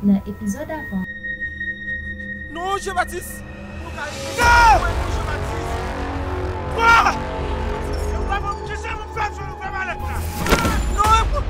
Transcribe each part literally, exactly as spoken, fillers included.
Nan epizòd avan. Non, Jean Baptiste! Nou ka rive. Non! Mwen, non, Jean Baptiste! Kwa? Jean Baptiste, ou pa ban m, ki jan m fè jwenn ouvè malèt la? Non, e pou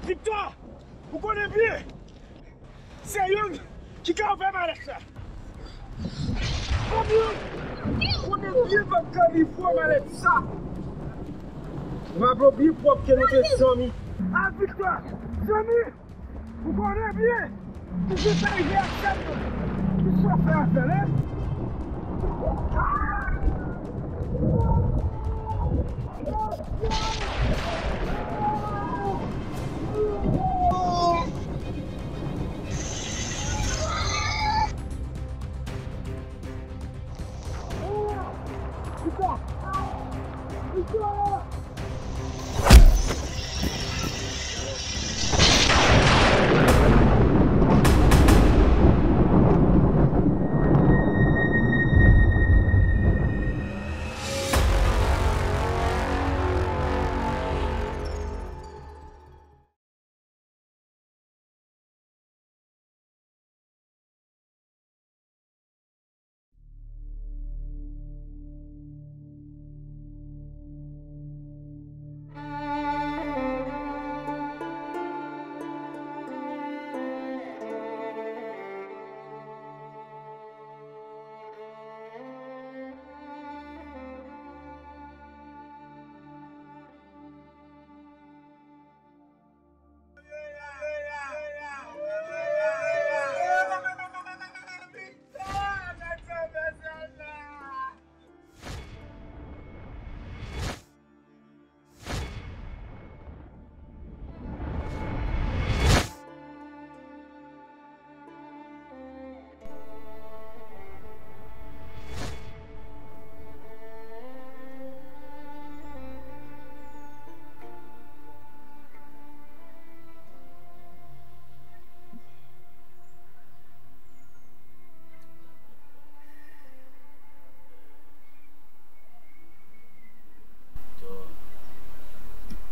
Victor, ou konnen byen, se youn ki ka ouvè malèt la. Ou konnen byen, m ap ka livre w malèt sa. M ap oubli pwòp ke nou te zanmi. A, Victor, zanmi! Ou konnen byen, ou gen sa rive ak tèt mwen. Ki sa w fè avè l, en? Putain! Putain! Victor.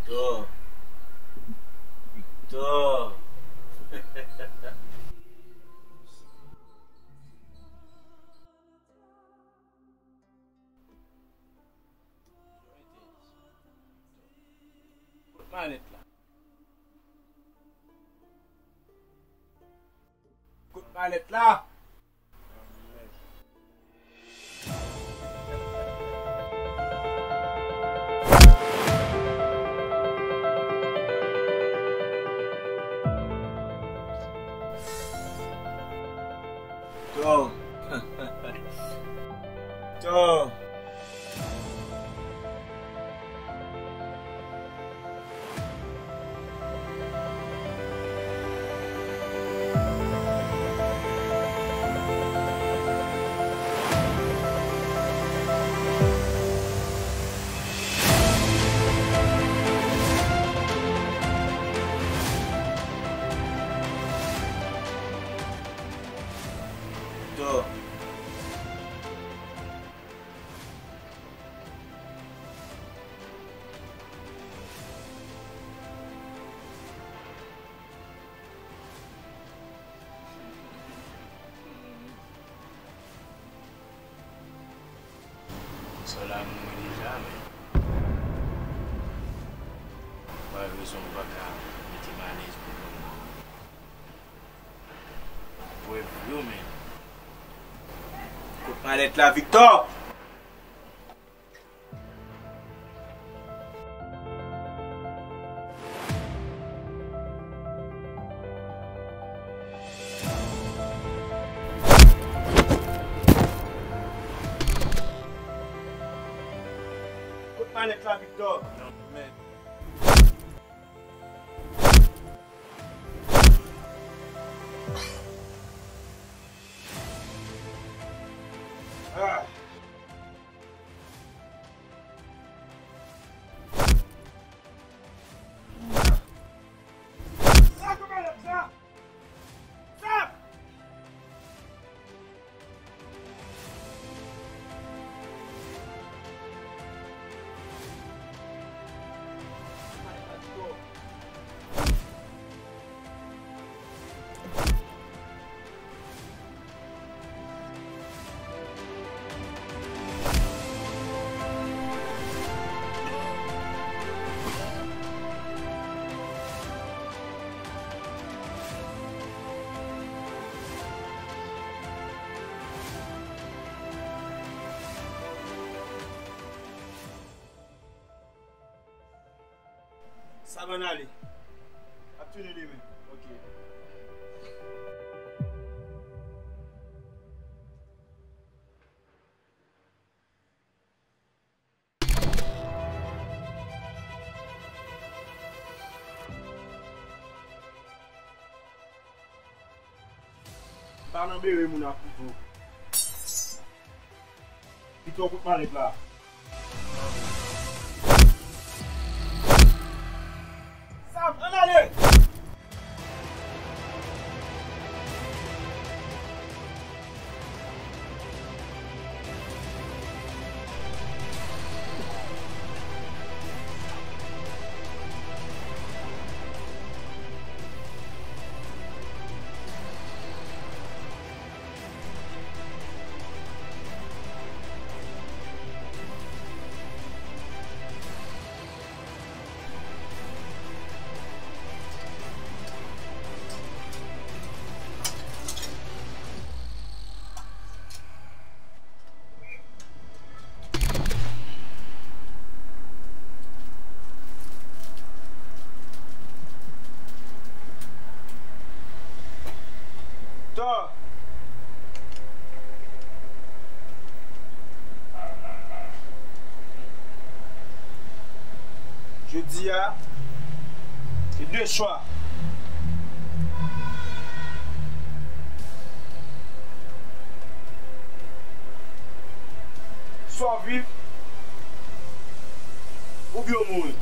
Victor. Victor. Kote malèt la? Kote malèt la? Oh. Tò. Tò. Sè w la mouri deja, men. Mwen rezon m pa ka mete m alèz pou mwen. Prèv yo, men. Kot malèt la, Victor? Kot malèt la, Victor? Men. Ah. Sa k ap pale sa? Sa! Sa bann ale. Ap tounen demen. Ok. M pa nan bere moun ak kouto. Pito kout malèt la. Sam, ann ale! Tò. Jodi a, se de chwa. Swa w viv, oubyen w mouri.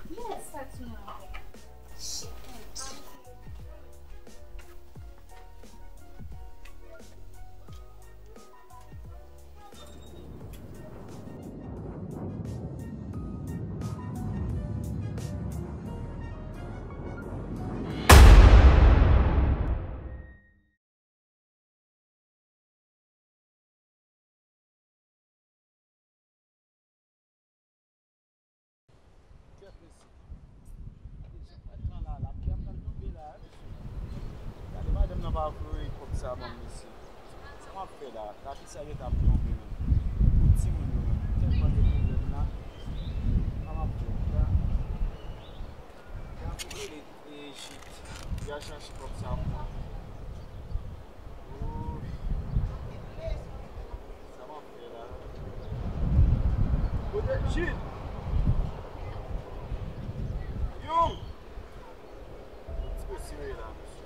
Yes, that's what I want. Shit. Kèt mesye. Gade jan mwen pran la, lapli ap pral tonbe la, mesye. Gade madanm nan pa voye kòb sa ban m, mesye. Sa m ap fè la? Lapli sa gentan ap tonbe, menm. Pou timoun yo, menm. Tèlman gen pwoblèm la. Sa m ap fè la? Gade pou rele Ejit, y al chache kòb sa pou mwen. Ooh. Sa m ap fè la? Kote Ejit? Yo! Ti mesye la, mesye.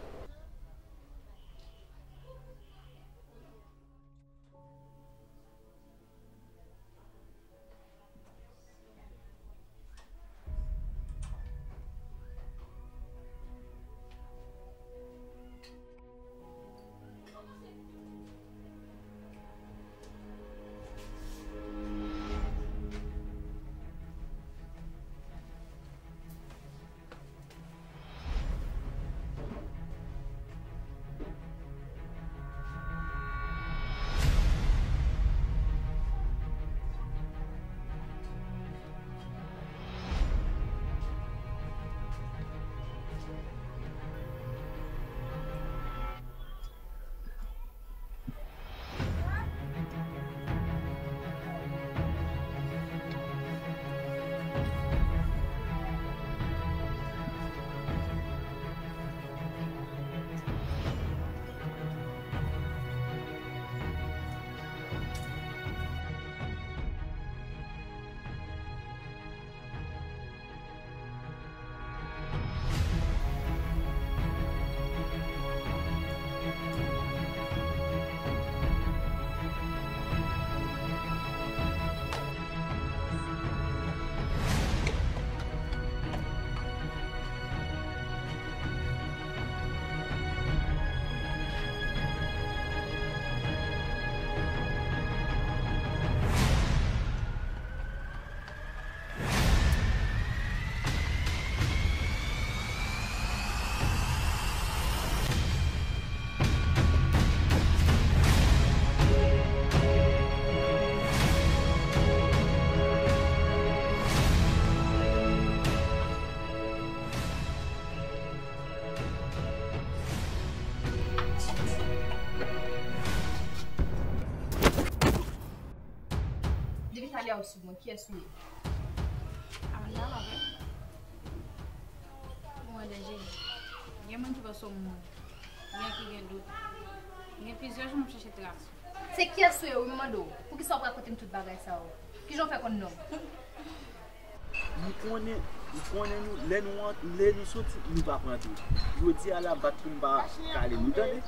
Depi talè a ou sou mwen, kiyès ou ye? Amanda, ma belle. Mwen danje. Gen moun ki panse w mouri. Gen ki gen dout. Gen plizyè jou m ap chache tras ou. Se kiyès ou ye wi, m mande w? Poukisa w ap rakonte m tout bagay sa yo? Kijan w fè konn non m? M konnen, m konnen nou, lè nou ant-, lè nou soti, nou p ap rantre. Jodi a la, bat pou m pa kale nou, tande?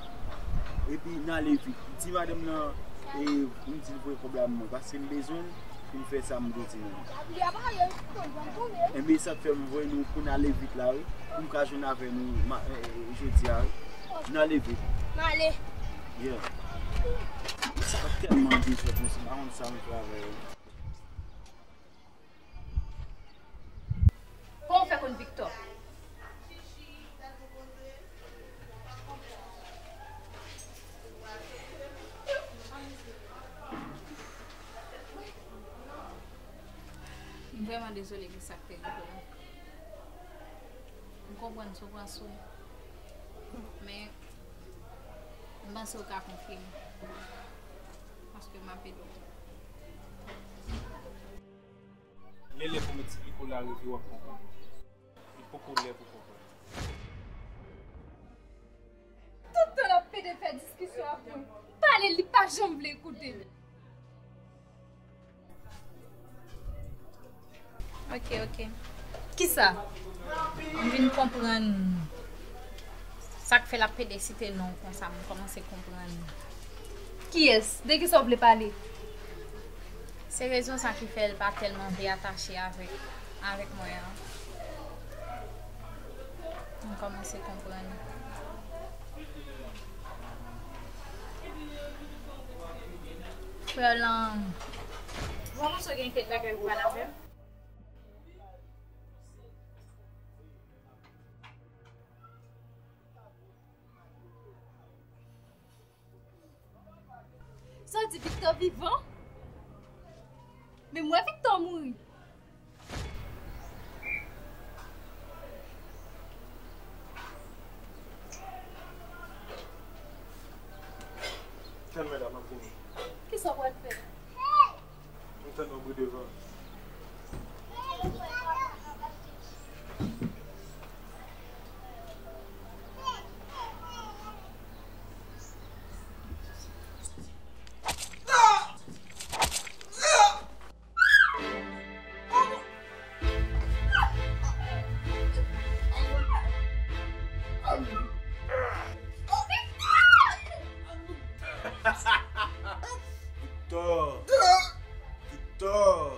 Epi n ale vit. Di madanm nan, e, m di l voye kòb la ban mwen, paske m bezwen l pou m fè sa m dwe di nou. Enben, sa k fè m voye nou pou n ale vit la, wi. Pou m ka jwenn avè nou ma-, e, e, jodi a, wi. N ale vit. M ale. Yeah. Sa tèlman byen fèt, mesye, m pa konn sa m fè avè yo. Kòman w fè konn Victor? M vrèman dezole pou sa k te rive la. Konprann sa w pran sou. Men, m panse w ka konfime. Paske m ap ede w. Lè lè pou m eksplike w la rive, w ap konprann. Li poko lè pou konprann. Tout tan l ap pede fè diskisyon ak mwen. M pale l, li pa janm vle koute. Ok, ok. Kisa? M vin konprann sa k fè l ap pede site non w konsa, m kòmanse konprann. Kiyès? De kisa w vle pale? Se rezon sa ki fè l pa tèlman vle atache avèk, avèk mwen an. M kòmanse konprann. Frè lan. Bon, mwen sou gen kèk bagay pou pale avè m. Sa w di Victor vivan? Men m wè Victor mouri. Tann medam ap vini. Kisa w pral fè? M tann yon bri devan. Victor. Victor.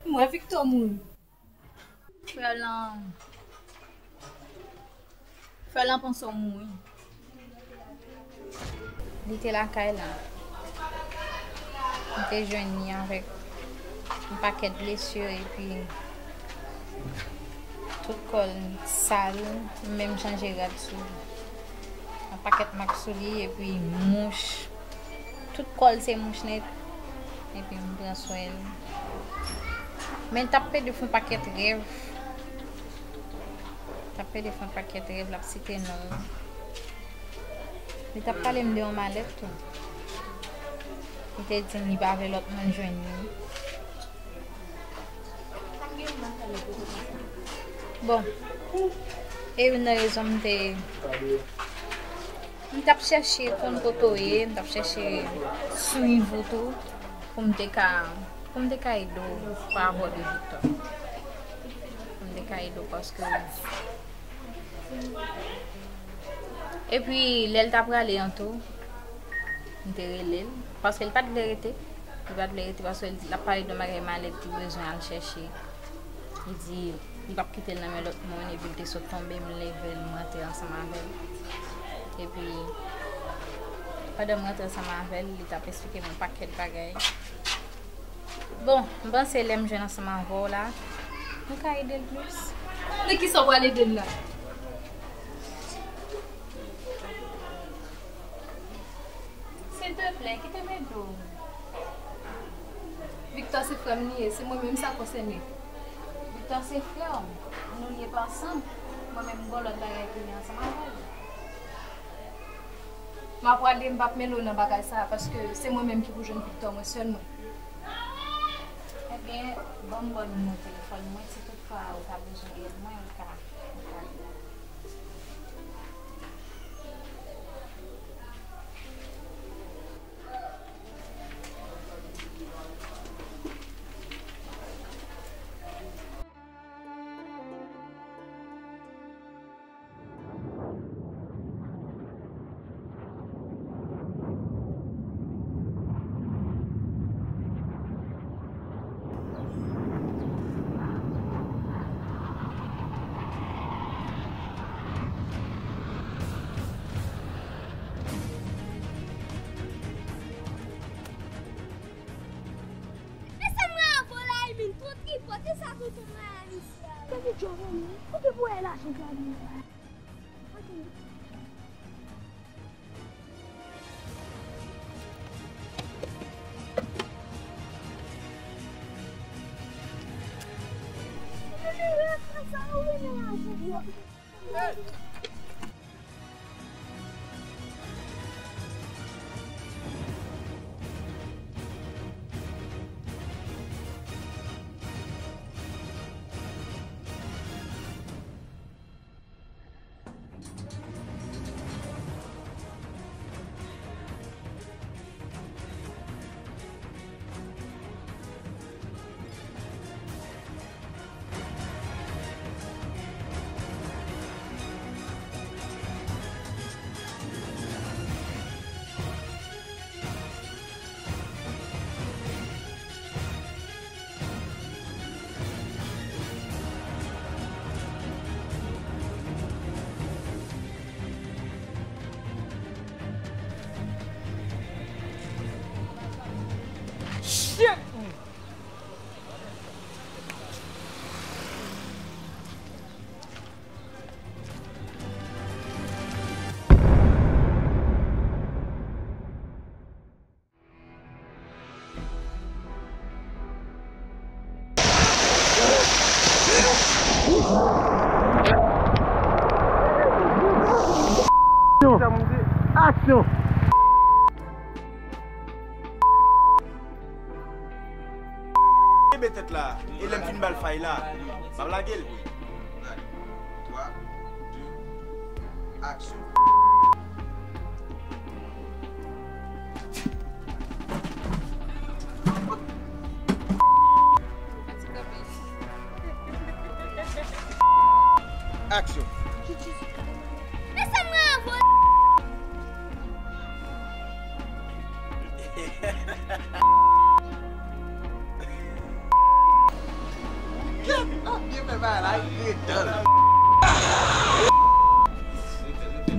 M wè Victor mouri. Frè lan, frè lan panse w mouri. Li te lakay la. M te jwenn li avèk yon pakèt blesi epi tout kò l sal, m menm chanje rad sou li. Yon pakèt mak sou li epi mouch. Tout kò l se mouch nèt. Epi m pran swen l. Men l t ap pede fè yon pakèt rèv. L t ap pede fè yon pakèt rèv, l ap site non m. Li t ap pale m de yon malèt tou. Li te di m li pa vle lòt moun jwenn li. Bon, e youn nan rezon m te, m t ap chèche konn kote w ye, m t ap chèche swiv ou tou, pou m te ka, pou m te ka ede w pa avò de Victor. Pou m te ka ede w paske. Epi, lè l t ap prale an tou, m te rele l, paske l pa t vle rete. Li pa t vle rete paske l ap pale de yon bagay malèt li bezwen al chèche. Li di li p ap kite l nan men lòt moun, epi l te sot tonbe, m leve l, m rantre ansanm avè l. Epi, pandan m rantre ansanm avè l, li t ap esplike m yon pakèt bagay. Bon, m panse lè m jwenn ansanm avè w la, nou ka ede l plis. Nan kisa w pral ede l la? Silteplè, kite m ede w. Victor se frè m li ye, se mwen menm sa konsène. Victor se frè w, nou lye pa ansanm. Mwen menm, m gon lòt bagay pou li ansanm avè l. Pa prale, m p ap mele w nan bagay sa a, paske se mwen menm ki pou jwenn viktwa mwen sèlman. Ebyen, ban m ba w nimewo telefòn mwen, si toutfwa ou ta bezwen èd mwen, ou ka, ou ka. Mezanmi, avò la, Emin, twò tripòt, e sa tonton Malis la. Tande Joveni, kote pou wè lajan gade la? Shit! Aksyon! Kenbe tèt la, e lè m fin ba l fay la, m ap lage l. Twa, de, aksyon. Aksyon. Mezanmi, avò. Kèt, ap byen fè bagay la, ret dan l. Refè, refè, refè.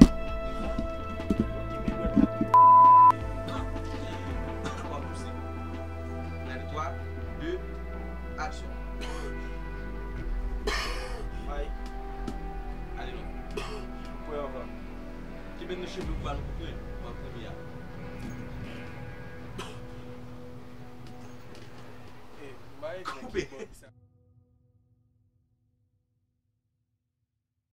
Kenbe dwèt la. W ap pouse. Gade, twa, de, aksyon. Fay. Ale non. Pran anvan. Kenbe nan cheve pou al koupe. Ban premye a. Koupe.